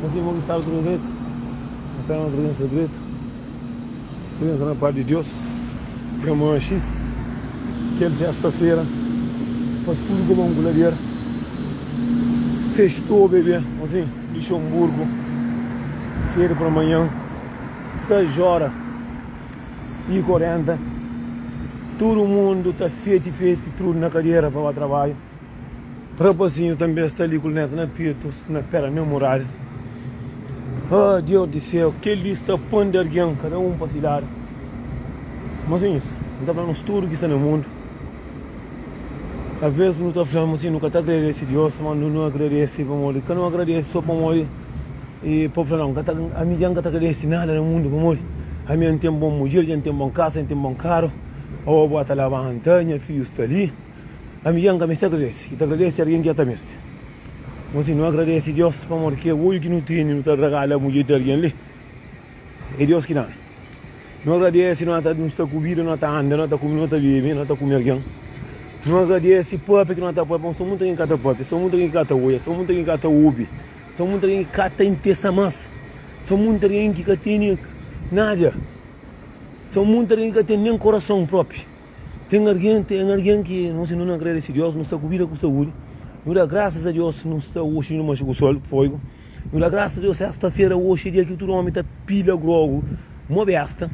Mas irmon ki staba tudu dretu, na pena tudu algen sta dretu, tudu algen sta na paz di Deus. Dja manxi kel sesta-fera pa tudu kobon ku ladera. Sextou bebe, assim, Luxemburgo, cedo pra manhã, 6 hora e 40, tudu mundu ta feti feti tudu na kadera pa ba trabadju. Rapazinho tanbe sta li ku luneta na petu, na pera namorada. Ah, Deus di séu, kel-li sta pon di algen, kada un pa si ladu. Mas é isso, N ta fla nos tudu ki sta na mundu, alvês nu ta fla ma si nu ka ta agradese Deus, ma nu agradese pamodi ka nu agradese so pamodi e pa fla nau, ami dja N ka ta agradese nada na mundu pamodi ami N ten bon mudjer, dja N ten bon kasa, N ten bon karu, awa bo ta labanta, nha fidju sta li. Ami dja N ka meste agradese. Ki ta agradese algen ki dja ta meste. Mon si nu agradese Deus pamodi ke oju ki nu tene nu ta ragala mudjer di algen li. É Deus ki danu. Nu agradese nu ta nu sta ku vida nu ta anda nu ta kume nu ta bebe nu ta kume algen. Nu agradese papia ki nu ta papia pamodi sta munta algen ki ka ta papia, sta munta algen ki ka ta oja, sta munta algen ki ka ta obi, sta munta algen ki ka ta intesa mas, sta munta algen ki ka tene nada, sta munta algen ki ka tene nen korason propi. Ten algen, ten algen ki nos nu na agradese Deus, nu sta ku vida ku saúdi. Nu da grasas a Deus, nu sta oxi nu manxe ku sol, fogo. Nu da grasas a Deus, sesta fera oxi é dia ki tudu omi ta pila grogu mo besta.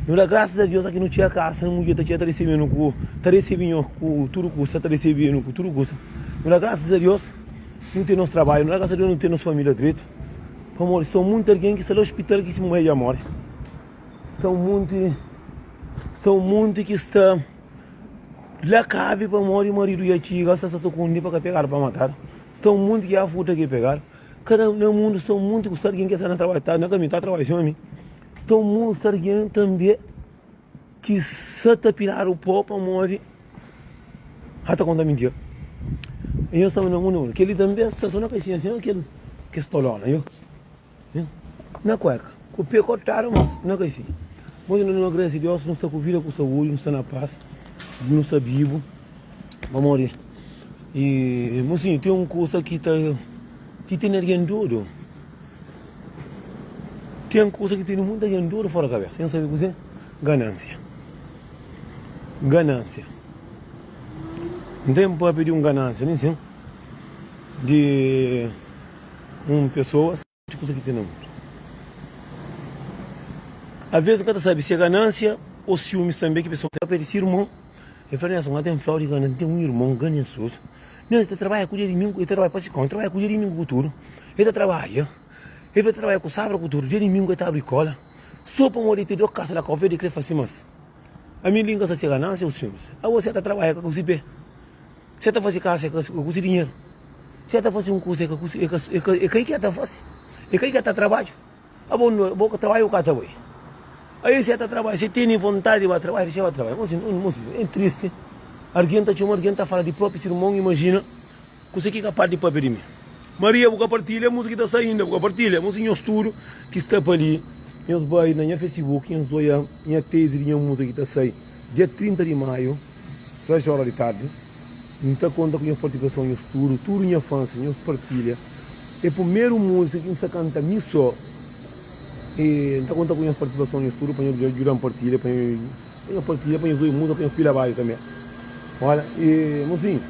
Nu da grasas a Deus, aki nu txega kasa, mudjer ta txega ta resebe-nu ku, ta resebe nho ku tudu kusa, ta resebe-nu ku tudu kusa. Nu da grasas a Deus, nu ten nos trabadju, nu da grasas a Deus, nu ten nos familia dretu. Pamodi sta munti algen ki sta la ospital ki si mudjer dja more. Sta un monti, sta un monti ki sta la kavi pamodi maridu dja txiga, sta sa sukundi pa ka pegadu pa matadu. Sta un monti ki afuta ki pegadu. Kada na mundu sta un monti ku sta algen ki sta na trabadju, ta na kaminhu ta trabadja sima mi. Sta un monti sta algen tanbe ki sa ta piladu po pamodi sa ta konta mintira. I nhos sta na mundu, kel-li tanbe sta so na kaixinha sima kel kes tolona yo. Na kueka, ku pé kortadu, mas na ka si. Bom, nu agradese Deus, nu sta ku vida, ku saúdi, nu sta na paz, nu sta bibu. Pamodi, e mosinhu, ten un kusa ki ta ki tene algen dodu. Ten kusa ki tene munti algen dodu fora kabesa. Nhos sabe kuzê? Ganansia. Ganansia. N ten papia di un ganansia, nin sin, di. Un pesoa sabe kuza ki ten na mundu. Alvês N ka ta sabe si é ganánsia ô siumis tanbê ki pesoa ta perde se irmon. El fla, Nelson, N ka ten flau di gana, N ten un irmon ganansiozu. Nelson, el ta trabadja ku dia dimingu, el ta trabadja pa si kónta, el ta trabadja ku dia dimingu ku tudu. El ta trabadja, el ta trabadja ku sábadu ku tudu, dia dimingu el ta abri kola sô pamodi el ten dôs kasa la Kau Verdi, el krê fase más. Ami li N ka sa si é ganánsia ô siumis. Abo si el ta trabadja ka ku si pé. Si el ta fase kasa é ka ku si dinheru. Si el ta fase un kusa é ka ku si, é ka, é ka, é ka i ki el ta fase. É ka i ki el ta trabadju. Abo no, bo ka trabadju ku ka ta bai. Aí si el ta trabadju, si el tene vontadi di ba trabadju, dexa ba trabadju. Mosi, mosi, é tristi. Argen ta txoma argen ta fala di propi si irmon, imajina kuse ki kapas di papia di mi. Maria, bu ka partilha musika ki ta sai inda, bu ka partilha. Mosi, nhos tudu ki sta pa li, nhos bai na nha Facebook, nhos oia nha tezi di nha musika ki ta sai dia 30 di maiu. 6 ora di tardi N ta konta ku nhos partisipason nhos tudu tudu nha fans nhos partilha é primeru múzika ki N sta kanta mi só e N ta konta ku nhos partisipason nhos tudu pa nhos djuda-m partilha pa nhos partilha pa nhos obi múzika pa nhos pila badju tanbe ola e mosinhu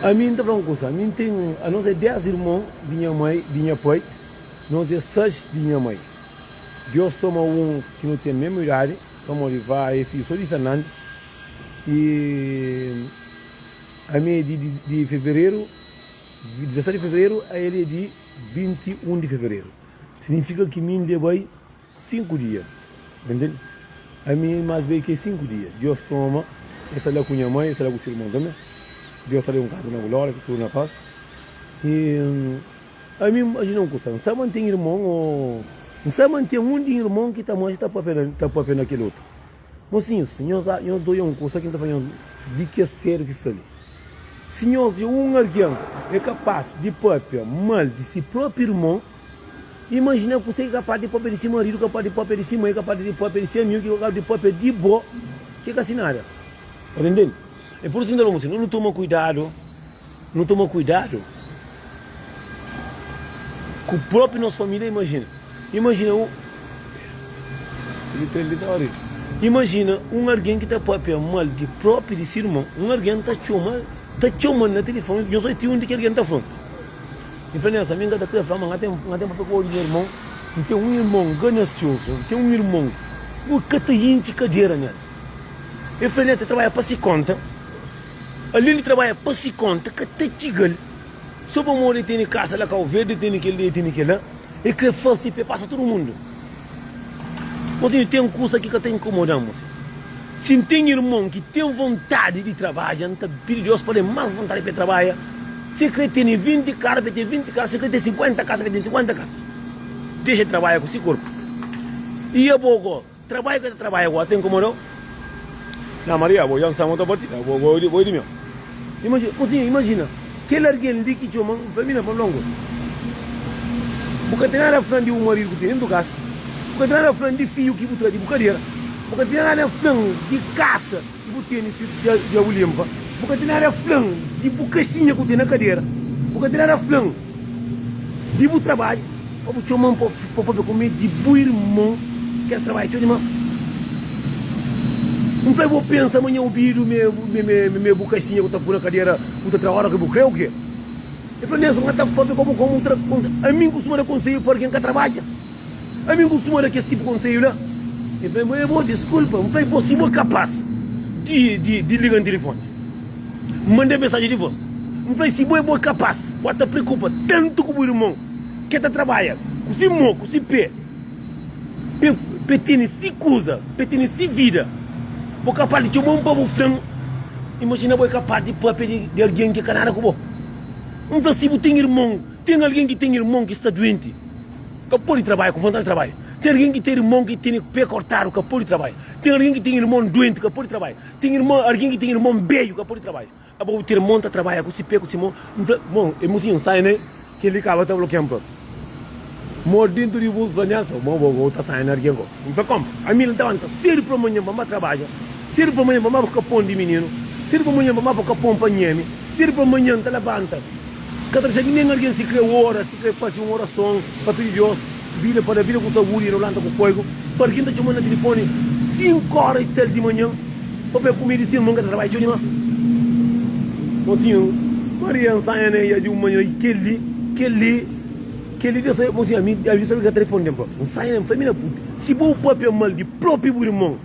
ami N ta fla un kusa ami N ten anos é 10 irmon di nha mai di nha pai nos é 6 di nha mai Deus toma un ki nu ten mesmu idadi. Pamodi va é fidju so di Fernandi y ami é di di fevereru, 17 di fevereru, a el é di 21 di fevereru. Signifika ki mi N debe bai 5 dia, bu ntende? Ami é mas bai ki 5 dia. Dios toma, el sta la ku nha mai, el sta la ku se irmon tanbe. Dios ta da un kantu na glória, ki tudu na pas. Y. Ami N imajina un kusa, N sa ma N ten irmon ô N sa ma N ten un di irmon ki ta manxa ta papia na ta papia na kel otu. Mosinhus, nhos a nhos doi un kusa ki N ta fla nhos di kes sédu ki sta li. Si nhos é un algen é kapás di papia mal di si própi irmon, imajina kuse ki kapás di papia di si maridu, kapás di papia di si mai, kapás di papia di si amigu, ki kapás di papia di bo, ki é ka si nada. Ta ntende? É pur isu ki N ta fla mosinhus, nu toma kuidadu. Nu toma kuidadu. Ku própi nos família imajina imajina un imajina un algen ki ta pâpia mal di própi di se irmon un algen ta txoma ta txoma-l na tilifóni nhos oi ti undi ki algen ta fla N fla Nelson ami N ka ta krê fla ma N ka ten pâpia ku obi nha irmon N ten un irmon ganasiozu N ten un irmon bu ka ta intxi kadera Nelson El fla Nelson ta trabadja pa si kónta alén di trabadja pa si kónta ka ta txiga-l So pamodi el tene kasa la Kau Verdi, el tene kel-li, el tene kel-la, el krê fase pa el pasa tudu mundu. Mosinhu, ten kusa ki ka ta inkomoda-m, mosinhu. Si N ten irmon ki ten vontadi di trabadja, N ta pidi Deus pa da-l más vontadi pa el trabadja. Si el krê tene 20 karu, pa el ten 20 karu, si el krê ten 50 kasa, pa el ten 50 kasa. Dexa el trabadja ku si korpu. I abo go? Trabadju ke ta trabadja gosi ta inkomodau? Na Maria, bo dja nsama ta bati na bo, bo bo é di meu. Imajina, mosinha, imajina kel algen li ki txoma, N fla, mina, pa fla un kuza. Bu ka ten nada fla-m di bu maridu ku ten dentu kasa, bu ka ten nada fla-m di fiju ki bu tra di bu kadera, bu ka ten nada fla-m di kasa ki bu tene si dja bu linpa, bu ka ten nada fla-m di bu kaxinha ku ten na kadera, bu ka ten nada fla-m di bu trabadju. Pa bu txoma-m pa papia ku mi di bu irmon ki el trabadja txeu dimás. N fla-l, Bo pensa ma nha obidu mi é bu kaxinha ku ta pui na kadera bu ta tra óra ki bu kre ô ke? El fla, Nelson, N ka ta papia ku bo komu tra konsedju. Ami N kustuma da konsedju pa algen ka trabadja. Ami N kustuma da kes tipu konsedju la. El fla, E bo, diskulpa. N fla-l, Bo, si bo é kapás di liga-m tilifoni. N manda mensajen di vos. N fla-l, Si bo é bo é kapás, bo ta preokupa tantu ku bu irmon ke ta trabadja ku si mon, ku si pe, pa e tene si kuza, pa e tene si vida. Bo kapaz di txoma-m pa bu fla-m, imajina bo é kapaz di papia di algen ki ka nada ku bo. N fla, si bu ten irmon, ten algen ki ten irmon ki sta duenti, ka pode trabadja, ku vontadi di trabadja. Ten algen ki ten irmon ki tene pe kortadu, ka pode trabadja. Ten algen ki ten irmon duenti, ka pode trabadja. Ten irmon, algen ki ten irmon bedju, ka pode trabadja. Abo bu ten mon ta trabadja ku si pe ku si mon. N fla, Mon, e musinhu sai ne? Kel-li kaba ta blokia-m propi. Mo dintu di bus fla, Nelson, mo bo bo ta sai na algen go. N fla, Konpa, ami N ta lanta sedu pa manhan pa N ba trabadja, sedu pa manhan pa N ba buska pon di mininu, sedu pa manhan pa N ba buska pon pa nhemi, sedu pa manhan N ta labanta. Ka ta dexa nen algen si kre ora, si kre fase un orason pa pidi Deus vida, pa da vida ku saúdi i rolanta ku foigu. Pa algen ta txoma na tilifoni 5 ora i tal di manhan pa pega kumida i se irmon ka ta trabadja txeu dimas. Mosinhu, Maria nsanha na ia di un manera i kel-li, kel-li, kel-li Deus sabe. Mosinhu, ami, ami Deus sabe ka ta riponden propi. Nsanha na mi, fla mi na si bo papia mal di propi bu irmon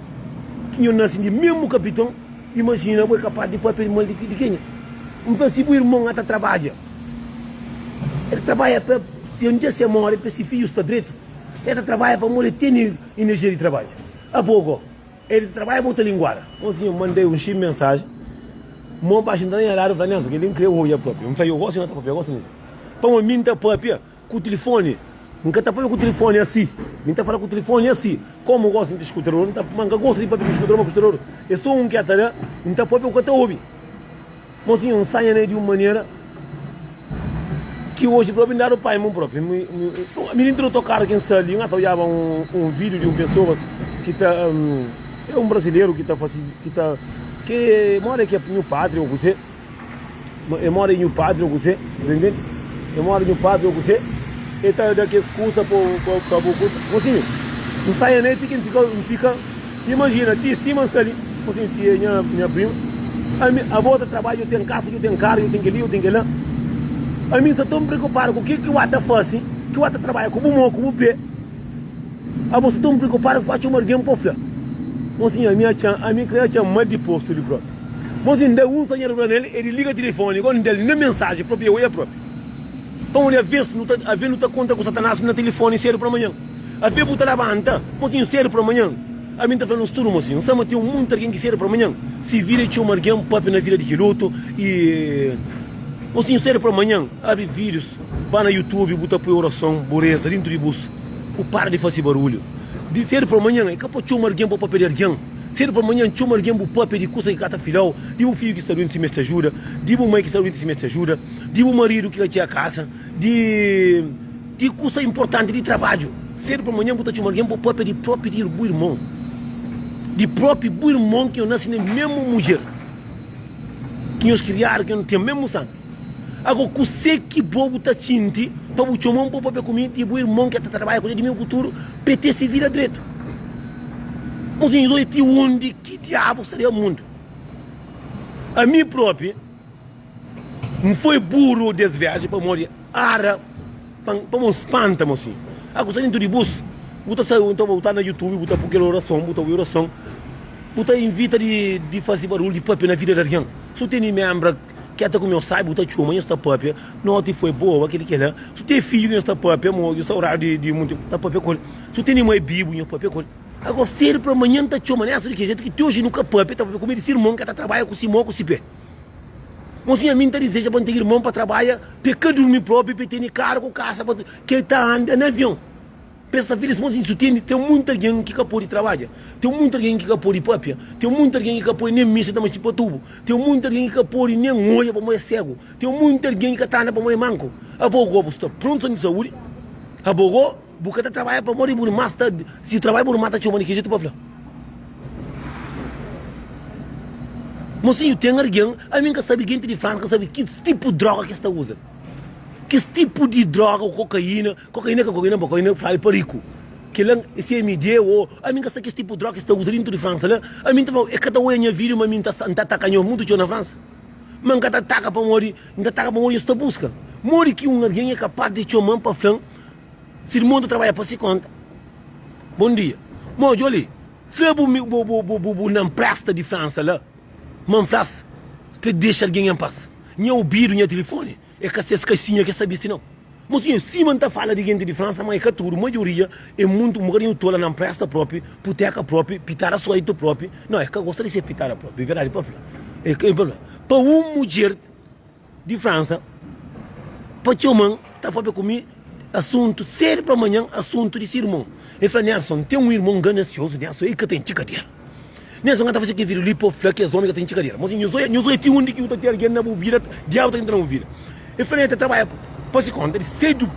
ki nho nasi di mesmu kapiton, Imajina bo é kapaz di papia di mal di kenha? N fla si bu irmon ata trabadja, el ta trabadja pa si un dia si el more pa si fidju sta dretu, el ta trabadja pamodi el tene enerjia di trabadja. Abo go, el ta trabadja bo ta linguada. Mon sinhor mandai un xi mensaji, mon baxu nta na nha ladu, fla Nelson, kel-li N kre oja papia. N fla, yo gosi no ta papia gosi Nelson, pamodi mi N ta papia. Ku tilifoni, N ka ta papia ku tilifoni asi. Mi N ta fala ku tilifoni asi. Komu gosi N ta skutador, N ta, ma N ka gosta di papia ku skutador, ma kustador é so un ki a ta da, N ta papia ku ka ta obi. Mosinhu, N sanha na di un manera ki oji propi N dadu pai mon propi. Mi, mi, mi dintu di otokaru ki N sta li, N ata odjaba un, un video di un pesoas ki ta, é un brasileru ki ta fasi, ki ta, ki mora ki é nhu padri o kuzê. E mora nhu padri ou kuzê, bu ta intende? E mora nhu padri ou kuzê, e ta da kes kusa pa pa bu kusa. Mosinhu, N sai a noiti ki N fika, N fika, imajina, ti sima N sta li, mosinhu, ti e nha, nha prima, ami, abo ta trabadja, eu ten kasa, eu ten karu, eu ten kel-li, eu ten kel-la. Ami N sta ton preokupadu ku ke ki bu ta fase, ki bu ta trabadja ku bu mon, ku bu pé. Abo sta ton preokupadu ku pa txoma algen pa fla, Mosinhu, ami atxa, ami kre atxa mal di postu li propi. Mosi N da un sanhadu fla nel, el liga tilifoni go N da-l na mensaji propi e oia propi. Pamodi aves nu ta aves nu ta kontra ku satanas na tilifoni sedu pra manhan. Aves bu ta labanta mosinhu sedu pra manhan. Ami N ta fla nos tudu mosinhu N sa ma ten munti algen ki sedu pra manhan si vida e txoma algen papia na vida di kel otu i mosinhu sedu pra manhan abri videos ba na youtube bu ta pui orason bu reza dintu di bus bu para di fasi barulhu di sedu pra manhan e ka pa txoma algen pa papia di algen. Sedu pa manhan txoma algen bu papia di kusa ki ka ta filau, di bu fidju ki sta duenti si meste ajuda, di bu mai ki sta duenti si meste ajuda, di bu maridu ki ka txega kasa, di di kusa inportanti di trabadju. Sedu pa manhan bu ta txoma algen bu papia di propi di bu irmon, di propi bu irmon ki nhos nasi na mesmu mudjer, ki nhos kriadu, ki nhos ten mesmu sangi. Ago kusé ki bo bu ta xinti pa bu txoma-m pa bu papia ku mi di bu irmon ki ta trabadja ku di mi ku tudu pa e ten se vida dretu? Mosinhus, oja ti undi ki diabu sta da mundu. Ami propi N foi buru des viaji pamodi ara pamo N spanta mosinhu. Ago sta dentu di bus bu ta sai bu ta na youtube bu ta pui kel orason bu ta obi orason bu ta invita di fasi barulhu di papia na vida di algen. Su tene membra Ke ta kume osai bu ta txuma nhos ta papia noti foi boa keli kela su ten fidju ki nhos ta papia mo nhos ta oradu di munti ta papia kol su tene mai bibu nhos papia kol ago sedu pra manhan ta txoma nesu di ke jetu ki ti oji nu ka papia ta papia ku mi di si irmon ke ta trabadja ku si mo ku si pe mosinha mi nta dizeja pa nten irmon pa trabadja pe ka durmi propi pe tene karu ku kasa pa ke ta anda na avion. Pa es ta filis mos insu tende ten munti algen ki ka pode trabadja, ten munti algen ki ka pode papia, ten munti algen ki ka pode nen mixa ta maxi pa tubu, ten munti algen ki ka pode nen odja pamodi é segu, ten munti algen ki ka ta anda pamodi é manku. Abo go bu sta prontu di saúdi? Abo go bu ka ta trabadja pamodi bu irma sta si trabadja bu irma ta txoma di ki jetu pa fla? Mosinhu ten algen, ami N ka sabe genti di Fransa ka sabe ki tipu droga ki es ta uza. Kes tipu di droga ku kokaína, kokaína ka kokaína, kokaína fladu pa riku. Kila CMD o ami nka sa kes tipu droga ki sta uza dintu di Fransa la, ami nta fla e ka ta oia nha video ma mi nta nta ataka nho mutu txeu na Fransa. Ma nka ta ataka pamodi nta ataka pamodi nho sta buska. Modi ki un algen e kapas di txoman pa flan si irmon ta trabadja pa si konta. Bon dia. Mo djo li, fla bu bu bu bu bu nanpresta di Fransa la ma nflas pa dexa algen en pas. Nha obidu, nha tilifoni é ka ses kaxinha ki es ta bisti nau. Mosinhu, sima N ta fala di genti di Fransa, ma é ka tudu, maioria é muntu un bokadinhu tola, na npresta propi, puteka propi, pitada soitu propi. Nau, es ka gosta di ser pitada propi, é verdadi pa fla. É pa fla. Pa un mudjer di Fransa pa txoma-m, ta papia ku mi asuntu sedu pa manhan, asuntu di se irmon. El fla, Nelson, ten un irmon ganasiozu, Nelson, el ka ten txikadera. Nelson ka ta fase kel video li pa fla kes omi ka ten txikadera. Mosi, nhos oia, nhos oia ti undi ki bu ta ten algen na bu vida, diabu ta entra na bu vida. El fla, el ta trabadja pa si konta di sedu,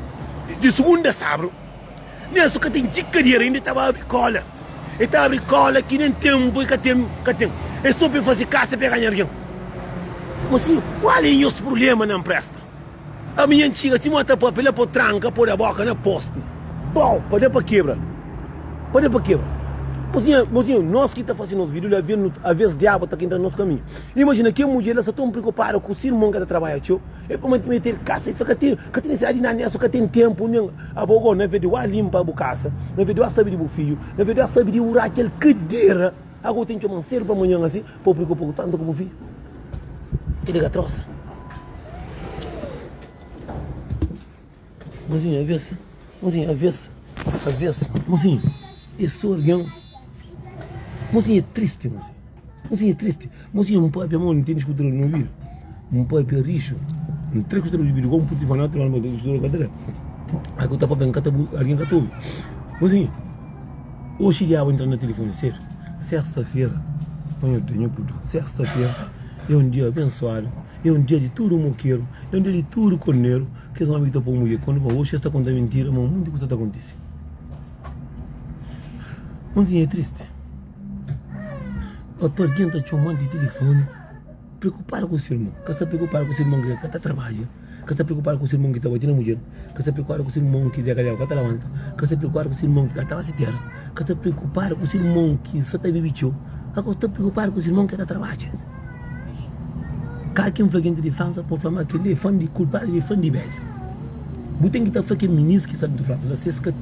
di sugunda a sabru. Nelson ka ten txikadera, inda el ta ba abri kola. El ta abri kola ki nen tenpu el ka ten, ka ten. El so pa el fase kasa pa el ganha algen. Mosi, kual e nhos prublema na npresta? Ami nha txiga sima ta papia la po tranka po da boka na posti bau pa da pa kebra pa da pa kebra mosinha mosinha nos ki ta fasi nos video la aves nu aves diabu ta entra na nos kaminhu imajina ke mudjer la sta ton prikupadu ku si irmon ka ta trabadja txeu el fla ma el ten kasa el fla ka ten ka ten nesesidadi di nada nesu ka ten tenpu nen abo go na vez di wa limpa bu kasa na vez di wa sabi di bu fidju na vez di wa sabi di ura kel kadera ago ten txoman sedu pa manhan asi pa bu prikupa ku tantu ku bu fidju. Kel-li ka trosa. Mozinho, avês, mozinho, avês, avês, mozinho, é sô algen. Mozinho é tristi, mozinho. Mozinho é tristi. Mozinho, N papia mau, N tene skutura na obidu. N papia rixu, N tra skutura di obidu, igual N pui telefoni na otu ladu, ma ten skutura ka ta da. Ai ku ta papia, N ka ta, algen ka ta obi. Mozinho. Oxi diabu entra na tilifoni sedu Sesta-fera Ô nha Deus, nha purdua Sesta-fera é un dia abensuadu É un dia di tudu mokeru É un dia di tudu korneru Kes omi ki ta poi mudjer kondu pa oxi Es ta konta mintira ma munti kusa ta kontise Monzinha é tristi Pa algen ta txoma-l di tilifoni Preokupadu ku se irmon Ka sta preokupadu ku se irmon ki ka ta trabadja Ka sta preokupadu ku se irmon ki ta bati na mudjer Ka sta preokupadu ku se irmon ki Zé Kalhau ka ta labanta Ka sta preokupadu ku se irmon ki ka ta ba se tera Ka sta preokupadu ku se irmon ki sa ta bibi txeu Ka sta preokupadu ku se irmon ki ka ta trabadja Ka ki N fla kenti di Fransa pa fla ma kel-li é fan di kulpadu el é fan di bedja Bu ten ki ta fla kel minis ki sta dentu Fransa la si es ka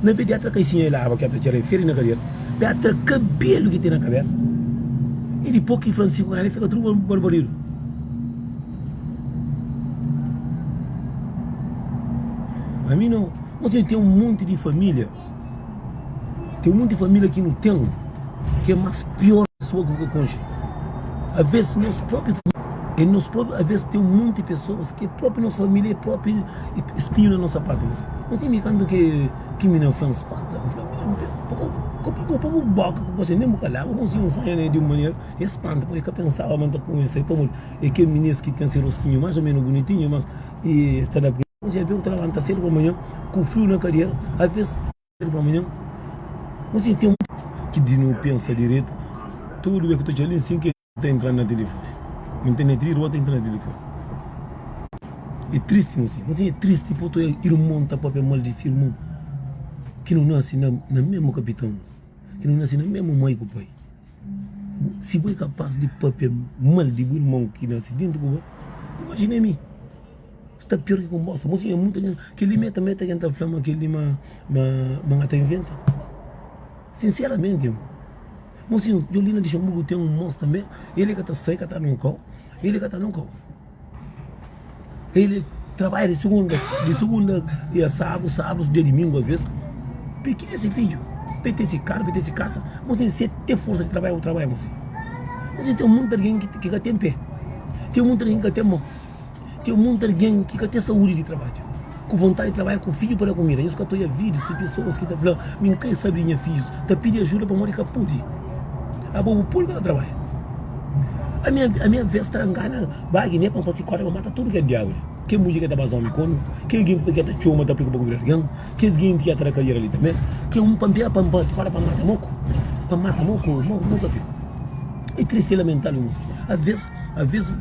Na vez di atra kaisinha di lava ki atra txera e feri na kadera pa atra kabelu ki ten na kabesa e dipos ki Francisco ganha fika tudu barbaridu. Ami nau, mas ten un monti di familia, ten un monti di familia ki nu ten ki é mas pior pessoa ki bu ka konxe. Aves nos propi é nos propi, aves ten un monti pessoas ki é propi nos familia, é propi espinhu na nos sapato. Mas mi kantu ki ki mi na fla-m spanta, N fla, mi pa bu boka ku gosi nen bu ka laba, bu si un sanha di un manera, e spanta pabia e ka pensaba ma N ta kumesa, e pamodi é kel minis ki ten se rostinhu mas o menu bunitinhu, mas e sta la. Dja bu ta labanta sedu pa manhan ku friu na kadera, aves sedu pa manhan. Mosinhu ten ki di nu pensa diretu, tudu be ku ta txeu li nsin ki ta entra na tilifoni. Internet di rua ta entra na tilifoni. É tristi mosinhu, mosinhu é tristi pa otu irmon ta papia mal di si irmon ki nu nasi na na mesmu kapiton, ki nu nasi na mesmu mai ku pai. Si bo é kapas di papia mal di bu irmon ki nasi dentu ku bo, imajina mi. Sta pior ki konbosa. Mosinhu é muta ken, kel-li mê tanbê ta ken ta fla ma kel-li ma ma ma N ka ta inventa. Sinseramenti, irmon. Mosinhu, djo li na Lixemburgu ten un mos tanbê, el ka ta sai, ka ta nun kau, el ka ta nun kau. El trabadja di sugunda, di sugunda a sábadu, sábadu dia dimingu aves, pa el kria se fidju, pa el ten se karu, pa el ten se kasa. Mosinhu, si el ten forsa di trabadja, bu trabadja mosinhu. Mosinhu, ten monti algen ki ka ten pe, ten monti algen ki ka ten mon. Ten monti algen ki ka ten saúdi di trabadja, ku vontadi di trabadja ku fidju pa da kumida. Nhos ka ta odja vídius di pesoas ki ta fla, Mi N krê sabe di nha fidjus, ta pidi ajuda pamodi ka pode. Abo bu pode ka ta trabadja. Ami, ami avês ta ngana ba Giné pa N fase kóda pa mata tudu kel diabu li. Kel mudjer ki ta baza omi kómi, kel genti ki ta txoma ta preokupa ku vida di algen, kes genti ki ta da kariera li tanbe. Kel un pa N pega pa N bati kóda pa N mata moku, pa N mata moku, moku ka fika. É tristi, é lamentável, irmons. Avês, avês.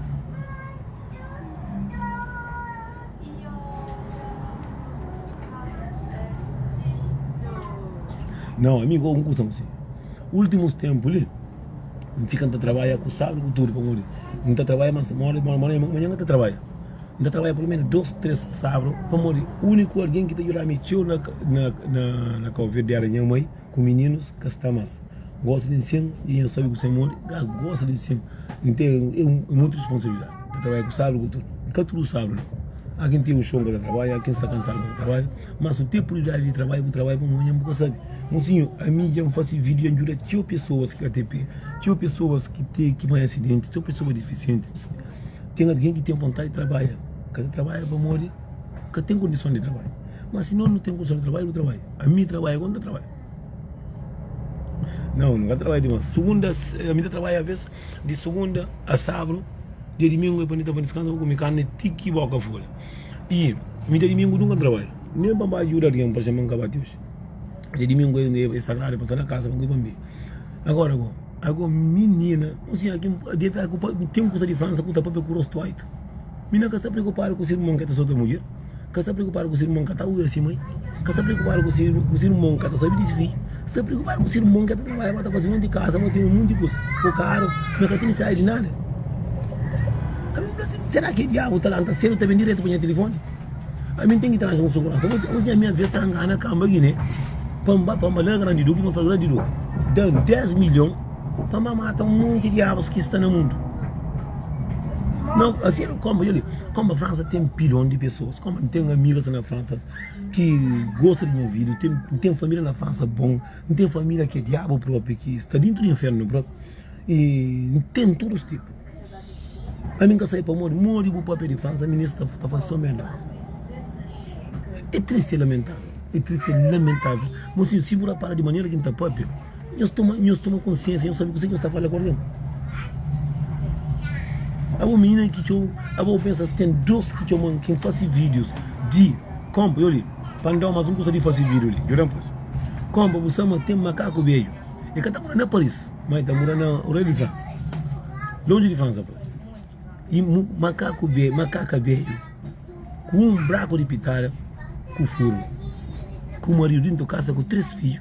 Não, amigo, un kusa si. Últimos tempo li, N fika N ta trabalha ku sábado ku tudo pamodi N ta trabalha mas modi modi manhã N ka ta trabalha. N ta trabalha pelo menos dos, três sábado pamodi único algen ki ta djuda mi txeu na na na Cabo Verde era nha mãe ku mininus ka sta mas. Gosta di nsin i N sabe ku se modi ka gosta di nsin. N ten é mutu responsabilidadi. N ta trabadja ku sábadu ku tudu. Ka tudu sábadu nau. Há ken ten un xon ka ta trabadja, há ken sta kansadu ka ta trabadja. Ma si bu ten prioridadi di trabadja, bu trabadja pamodi manhan bu ka sabe. Mosinhu, ami dja N fase vídiu dja N djuda txeu pesoas ki ka ten pe, txeu pesoas ki ten ki panha asidenti, txeu pesoas difisienti. Ten algen ki ten vontadi di trabadja, ka ta trabadja pamodi ka ten kondison di trabadja. Ma si no nu ten kondison di trabadja, bu trabadja. Ami trabadja ku N ta trabadja. Não, não trabalha demais. Segunda, a mim trabalha às vezes de segunda a sábado, dia domingo é para para descansa, vou comer carne tiki boca folha. E mim dia domingo nunca trabalho. Nem para ajudar alguém para chamar um cabate hoje. Dia domingo é, é sagrado para estar na casa, para comer. Agora, agora, agora menina, assim, aqui, tem coisa de França que tá para com o rosto alto. Menina que está preocupada com o seu irmão que está solta mulher. Ka sta preokupadu ku se irmon ka ta uza si mai, ka sta preokupadu ku se ku se irmon ka ta sabe di si fidju, sta preokupadu ku se irmon ka ta trabadja pa ta fasi monti kasa, pa ten monti kusa, ku karu, ma ka ten nisisidadi di nada. Ami N fla si, sera ki diabu ta lanta sedu ta ben diretu pa nha tilifoni? Ami N ten ki transa un suguransa. Osi ami aves ta ngana kamba Gine pa N ba pa N ba la Grandi Duki pa N fla Grandi Duki dan 10 milhon pa N ba mata un monti diabus ki sta na mundu. Não, assim, como, olha, como a França tem pilhão de pessoas, como tem amigas na França que gostam de minha vida, tem, tem família na França bom, tem família que é diabo próprio, que está dentro do inferno próprio, e tem todos os tipos. A mim que sai para morrer, morre o papel de França, a ministra está fazendo só merda. É triste e lamentável, é triste e lamentável. Mas se, se você para de maneira que está papel, Nhos toma, nhos toma konsiensia, nhos sabe kuzê ki nhos ta fala ku algen. Abo minina ki txeu, abo pensa ten dos ki txoman ki fasi vídeos di kompa, yo li, pa N dau mas un kusa di fasi vídeo li, djuda-m fasi. Kompa bu sa ma ten makaku bedju, e ka ta mora na Paris, ma e ta mora na Rei di Fransa, lonji di Fransa pa. I makaku be, makaka bedju ku un braku di pitada ku furu, ku maridu dintu kasa ku 3 fidju.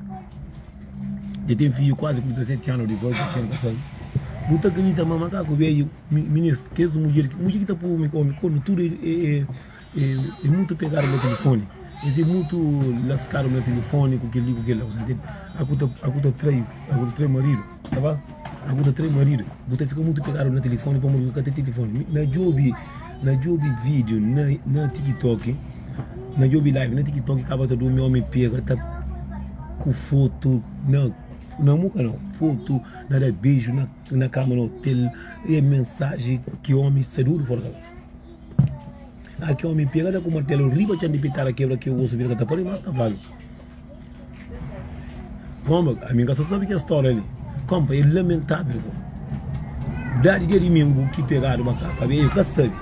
Dja ten fidju kuazi ku 17 anu, 18, ken ka sabe. Bu ta kridita ma makaku bedju, minis, kes mudjer, mudjer ki ta pui omi omi kornu tudu é é mutu pegadu na tilifoni, es é mutu laskadu na tilifoni ku kel-li ku kel-la, bu ta ntende? Aku ta aku ta trai aku ta trai maridu, sa ba? Aku ta trai maridu, bu ta fika mutu pegadu na tilifoni pamodi bu ka ten tilifoni. Na djobi na djobi vídiu na na tiktok, na djobi live na tiktok kaba ta durmi omi pega ta ku fotu na na muka nau fotu na da beiju na na kama na hotel e mensaji ki omi sta duru fora kabesa a ki omi pega da ku martelu riba txan di pitara kebra ki osu bira ka ta pari mas ta fladu Kompa ami ka sa sabi kes storia li kompa e lamentavel kompa dadi dia dimingu ki pegadu ma kabelu ka sabi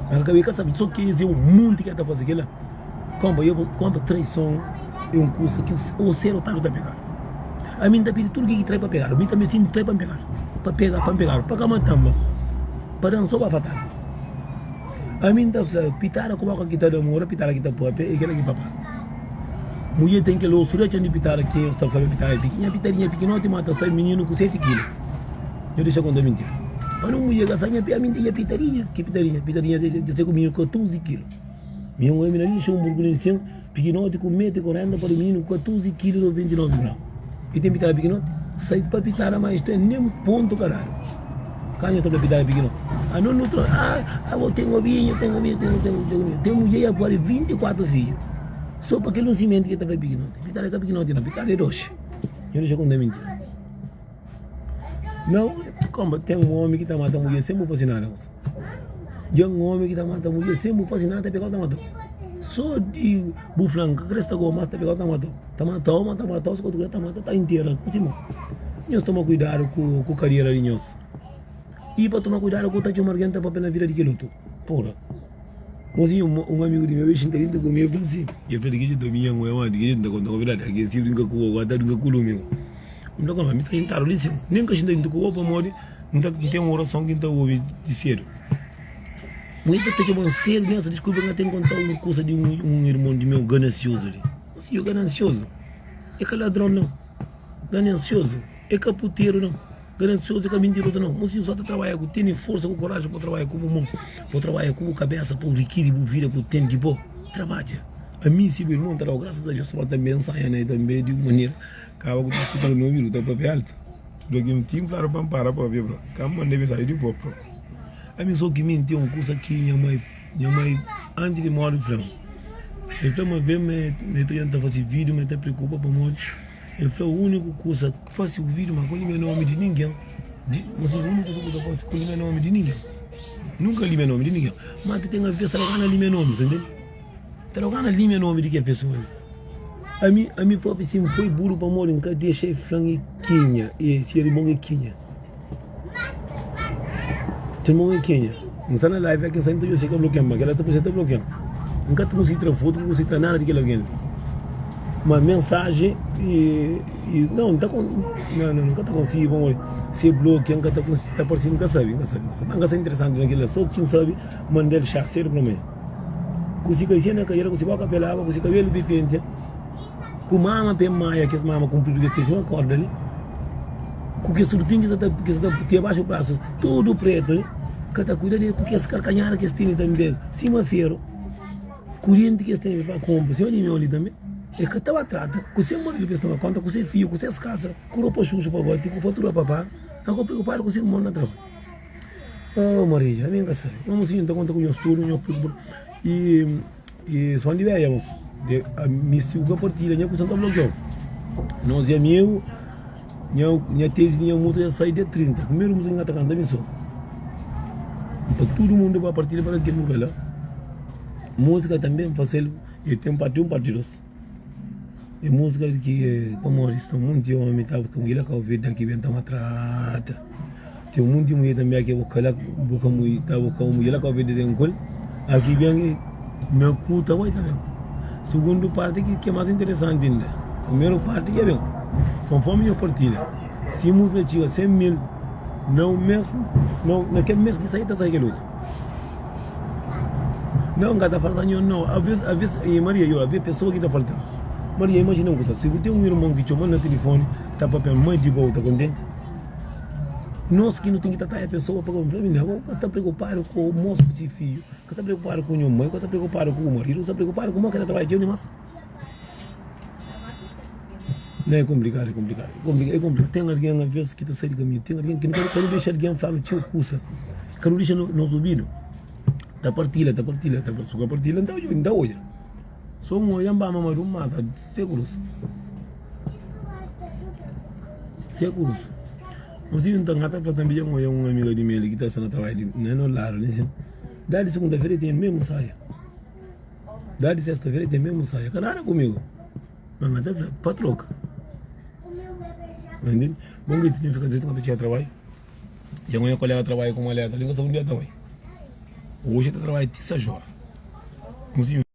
ma kabelu ka sabi so ki es e un munti ke ta fasi kila. Konpa yo konpa traison é un kusa ki o ser otadu ta pegadu. Ami N ta pidi tudu ke ki trai pa pegadu. Mi tanbe si N trai pa N pegadu. Pa pega pa N pegadu. Pa ka matan mas pa dan so bafatadu. Ami N ta fla, pitada ku boka ki ta da mora, pitada ki ta papia, é kela ki pa paga. Mudjer ten kel osu la txan di pitada ki es ta fla ma pitada é piki. Nha pitadinha é pikinoti ma ta sai mininu ku 7 kilu. Nho dexa konta mintira. Pa un mudjer ka fla nha ami N ten nha pitadinha. Ki pitadinha? Pitadinha ta sai ku mininu 14 kilu. Mi un omi na li dexa un burgu li nsin pikinoti ku metru i 40 pa da mininu 14 kilu 99 gramu. I ten pitada pikinoti? Sai pa pitada ma isto é nen pontu ka dadu. Kanha ta fla pitada pikinoti. Ano nu ta ah abo ten obinhu ten obinhu ten ten ten ten mudjer ya pari 24 fidju so pa kel un simenti ki ta fla pikinoti. Pitada ka pikinoti no pitada é doxi. Nho dexa konta mintira. Não, como ten un omi ki ta mata mudjer sen bu fasi nada. Dja un omi ki ta mata mudjer sen bu fasi nada ta pegau ta matau. So di bu fla N ka kre sta ku bo mas ta pegau ta matau. Ta matau ma ta matau si ka ta mata ta intera ku si mon. Nhos toma kuidadu ku ku kariera di nhos. I pa toma kuidadu ku ta txoma algen ta papia na vida di kel otu. Pora. Mozinhu un amigu di meu el xinta dintu ku mi el fla si, el fla di ki jetu mi nha ngoi ma di ki jetu N ta konta ku verdadi algen si brinka ku bo ta brinka ku lumi. N fla koma mi sta xintadu li sin nen ka xinta dintu ku bo pamodi N ta ten un orason ki N ta obi di sedu. Mui ta txoman sedu nessa diskulpa N ka ten kontau un kusa di un irmon di meu ganansiozu li. Si yo ganansiozu e ka ladron nau, ganansiozu e ka puteru nau, ganansiozu e ka mintirozu nau. Mo si bu sa ta trabadja ku tene forsa ku koraji pa trabadja ku bu mon, pa trabadja ku bu kabesa pa bu rikiri bu vida ku ten di bo, trabadja. Ami si bu irmon ta dau grasas a Deus, ma tanbe N sanha na el tanbe di un manera kaba ku ta skuta na obidu ta papia altu. Tudu algen tin fladu pa N para papia bro, ka N manda mensaji di bo bro. Ami so ki mi N ten un kusa ki nha mai. Nha mai antis di móre fla-m, el fla ma ben ma el ta tenta fase vídiu ma el ta preokupa pamodi el fla úniku kusa fase bu vídiu ma ka limia nómi di ningen úniku kusa ku ta fase ka limia nómi di ningen nunka limia nómi di ningen ma ta ten aves ta da gana limia nómi sa ntende ta da gana limia nómi di kel pesoa li ami ami propi si N foi buru pamodi N ka dexa el fla-m é kenha si el irmon é kenha. Irmon é kenha? N sta na live aki N sa N ta djobe si el ka blokian ma kela ta parse el ta blokian N ka ta konsigi tra fotu N ka konsigi tra nada di kel algen li ma mensajen i i nau N ta nau nau N ka ta konsigi pamodi si el blokia N ka ta konsigi ta parse N ka sabe N ka sabe ma N ka sta interesanti na kila so ki N sabe manda-l xa sedu pa manha ku si kaixinha na kadera ku si boka pelaba ku si kabelu pipentia. Ku mama pe maia kes mama kunpridu kes ten sima korda li ku kes surpin ki sa ta ki sa ta putia baxu brasu tudu pretu li ka ta kuida del ku kes karkanhada kes tene tanbe sima feru ku denti kes tene pa konpu sima di meu li tanbe e ka ta ba trata ku se maridu pa es toma konta ku se fiju ku ses kasa ku ropa xuxu pa bati ku fatura pa paga ka preokupadu ku se irmon na trabadju oh Maria ami N ka sabe ma mosinhu N ta konta ku nhos tudu nhos preokupa i. E son di beia mos de mi si bu ka partilha nha kusa nta blokiau nos e amigu nha nha tezi di nha música dja sai dia 30 primeru música ki nka ta kanta mi so pa tudu mundu ba partilha pa kel lugar la música tanbe nfasel e ten parti 1 parti 2 e música ki pamodi sta munti omi ta buska mudjer la Cabo Verde daki ben ta matrata. Ten munti mudjer tanbe ki bo kala bo ka ta bo ka mudjer la ka pede ten kol aki ben na ku ta bai ta ben sugundu parti ki ki mas interesanti inda primeru parti dja ben konformi nho partilha si musika txiga 100 mil na un mes na kel mes ki sai ta sai kel otu nau nka ta falta nho nau aves aves maria yo aves pesoa ki ta falta maria imajina un kusa si bu ten un irmon ki txoma na tilifoni ta papia mai di bo bu ta kontenti. Nos ki nu ten ki ta taia pesoa pa fla mi abo ka sta preokupadu ku mos ku si fiju, ka sta preokupadu ku nhu mai, ka sta preokupadu ku bu maridu, ka sta preokupadu ku mo ki ta trabadja txeu dimas. Não é komplikadu, é komplikadu, é komplikadu. Ten algen aves ki ta sai di kaminhu, ten algen ki ka nu dexa algen fla-nu txeu kusa, ka nu dexa nos obidu ta partilha, ta partilha, ta partilha. Si bu ka partilha, N ta odja, N ta odja. So N odja N ba mamadu N mata sekurus. Sekurus. Mosinhu nton ata fla tanbe dja N odja un amiga di mi li ki ta sta na trabadju di na no ladu li sin. Dadi segunda-fera e ten mesmu saia. Dadi sesta-fera e ten mesmu saia. Ka nada kumigu. Ma N ata fla pa troka. Ntende? Bon ki ti fika dretu N ka ta txiga trabadju. Dja N odja kolega trabadju ku maleta li N ka sabe undi el ta bai. Oji el ta trabadja ti 6 ora. Mosinhu.